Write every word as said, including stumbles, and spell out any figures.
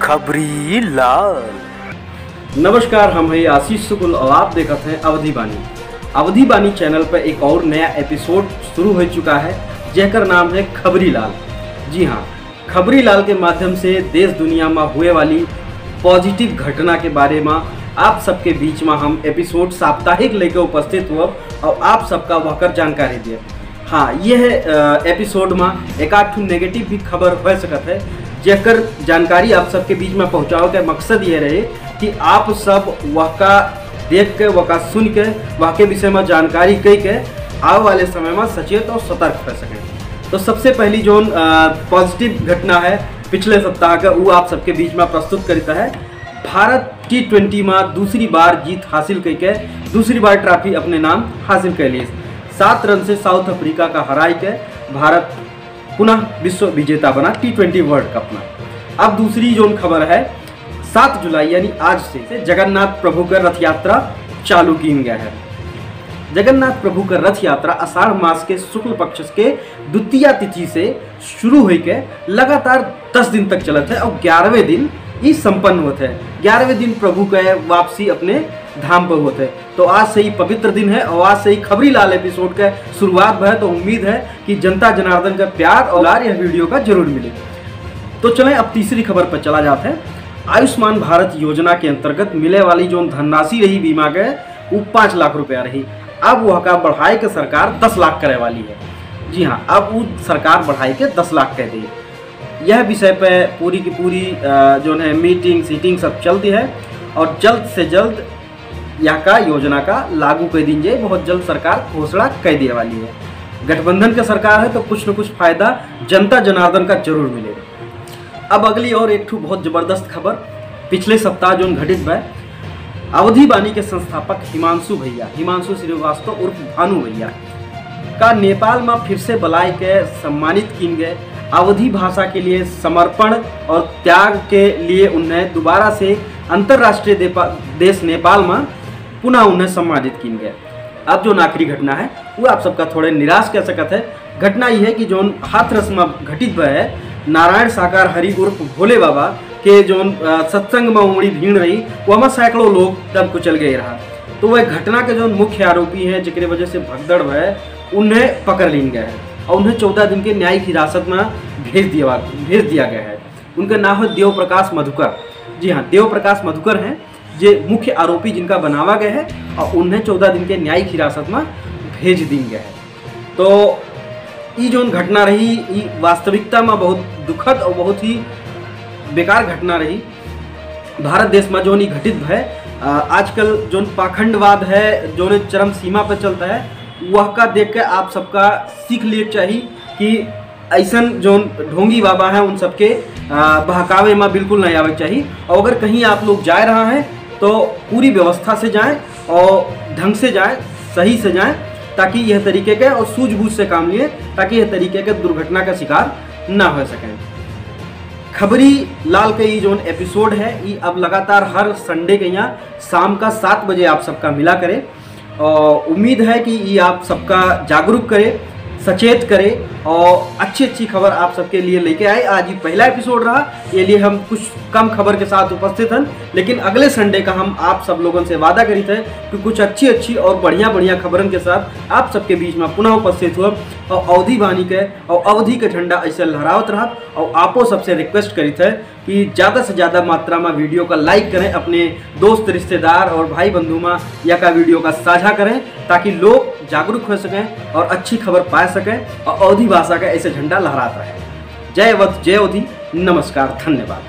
खबरी लाल। नमस्कार, हम हैं आशीष शुक्ल और आप देखत हैं अवधी बानी। अवधी बानी चैनल पर एक और नया एपिसोड शुरू हो चुका है, जेकर नाम है खबरी लाल। जी हाँ, खबरी लाल के माध्यम से देश दुनिया में हुए वाली पॉजिटिव घटना के बारे में आप सबके बीच में हम एपिसोड साप्ताहिक लेके उपस्थित हुआ और आप सबका वहकर जानकारी दिए। हाँ, यह, अ, एपिसोड में एक आध ठो नेगेटिव भी खबर हो सकत है, जेकर जानकारी आप सबके बीच में पहुँचावे के मकसद ये रहे कि आप सब वहका देख के, वहका सुन के, वहके विषय में जानकारी कई के आवे वाले समय में सचेत और सतर्क हो सकें। तो सबसे पहली जोन, अ, पॉजिटिव घटना है पिछले सप्ताह का, वो आप सबके बीच में प्रस्तुत करता है। भारत टी ट्वेंटी में दूसरी बार जीत हासिल करके दूसरी बार ट्रॉफी अपने नाम हासिल कर ली। सात रन से साउथ अफ्रीका का हराई के भारत पुनः विश्व विजेता बना टी ट्वेंटी वर्ल्ड कप में। अब दूसरी जोन खबर है, सात जुलाई यानी आज से, से जगन्नाथ प्रभु का रथ यात्रा चालू कीन गया है। जगन्नाथ प्रभु का रथ यात्रा आषाढ़ मास के शुक्ल पक्ष के द्वितीया तिथि से शुरू होके लगातार दस दिन तक चलत है और ग्यारहवें दिन ई संपन्न होत है। ग्यारहवें दिन प्रभु का वापसी अपने धाम पर होत है। तो आज से ही पवित्र दिन है और आज से ही खबरी लाल एपिसोड का शुरुआत है। तो उम्मीद है कि जनता जनार्दन का प्यार और दुलार यह वीडियो का जरूर मिले। तो चलें, अब तीसरी खबर पर चला जात है। आयुष्मान भारत योजना के अंतर्गत मिले वाली जो धनराशि रही बीमा के, वो पाँच लाख रुपया रही। अब वह का बढ़ाए के सरकार दस लाख करे वाली है। जी हाँ, अब वो सरकार बढ़ाए के दस लाख कर दी। यह विषय पे पूरी की पूरी, अ, जो है मीटिंग सीटिंग सब चलती है और जल्द से जल्द यह का योजना का लागू कर दीन जाए। बहुत जल्द सरकार घोषणा कर दिए वाली है। गठबंधन के सरकार है तो कुछ न कुछ फायदा जनता जनार्दन का जरूर मिलेगा। अब अगली और एक ठो बहुत जबरदस्त खबर, पिछले सप्ताह जोन घटित भय, अवधी बानी के संस्थापक हिमांशु भैया, हिमांशु श्रीवास्तव उर्फ भानु भैया का नेपाल में फिर से बुलाए के सम्मानित कीन गए। अवधी भाषा के लिए समर्पण और त्याग के लिए उन्हें दोबारा से अंतर्राष्ट्रीय देपा-, देश नेपाल में पुनः उन्हें सम्मानित कीन गए। अब जो आखिरी घटना है, वो आप सबका थोड़े निराश कर सकत है। घटना यह है कि जोन हाथरस में घटित भय है, नारायण साकार हरि उर्फ भोले बाबा के जोन, अ, सत्संग में उमड़ी भीड़ रही, वो में सैकड़ों लोग दब कुचल गए रहा। तो वह घटना के जोन मुख्य आरोपी हैं, जेकरे वजह से भगदड़ भय, उन्हें पकड़ लीन गया है और उन्हें चौदह दिन के न्यायिक हिरासत में भेज दिया, भेज दिया गया है। उनका नाम है देव प्रकाश मधुकर। जी हाँ, देव प्रकाश मधुकर हैं जे मुख्य आरोपी जिनका बनावा गया है और उन्हें चौदह दिन के न्यायिक हिरासत में भेज दीन गया है। तो ई जोन घटना रही, ई वास्तविकता में बहुत दुखद और बहुत ही बेकार घटना रही। भारत देश में जोन ई घटित भय, अ, आजकल जोन पाखंडवाद है, जोन चरम सीमा पर चलता है, वह का देख के आप सबका सीख लिए चाहिए कि ऐसन जोन ढोंगी बाबा हैं, उन सबके, आ, बहकावे में बिल्कुल नहीं आवे के चाहिए। और अगर कहीं आप लोग जा रहा हैं, तो पूरी व्यवस्था से जाएं और ढंग से जाएं, सही से जाएं, ताकि यह तरीके के और सूझबूझ से काम लिए, ताकि यह तरीके के दुर्घटना का शिकार ना हो सकें। खबरी लाल के ये जोन एपिसोड है, ये अब लगातार हर संडे के यहाँ शाम का सात बजे आप सबका मिला करे। और उम्मीद है कि ये आप सबका जागरूक करे, सचेत करे और अच्छी अच्छी खबर आप सबके लिए लेके आए। आज ये पहला एपिसोड रहा, ये लिए हम कुछ कम खबर के साथ उपस्थित हैं, लेकिन अगले संडे का हम आप सब लोगन से वादा करीत है कि कुछ अच्छी अच्छी और बढ़िया बढ़िया खबरन के साथ आप सबके बीच में पुनः उपस्थित हुआ और अवधी बानी के और अवधी के झंडा ऐसे लहरावत रहत। और आपो सबसे रिक्वेस्ट करीत है कि ज़्यादा से ज़्यादा मात्रा में वीडियो का लाइक करें, अपने दोस्त रिश्तेदार और भाई बंधु में या का वीडियो का साझा करें, ताकि लोग जागरूक हो सकें और अच्छी खबर पा सकें और अवधी भाषा का ऐसे झंडा लहरात रहे। जय अवध, जय अवधी, नमस्कार, धन्यवाद।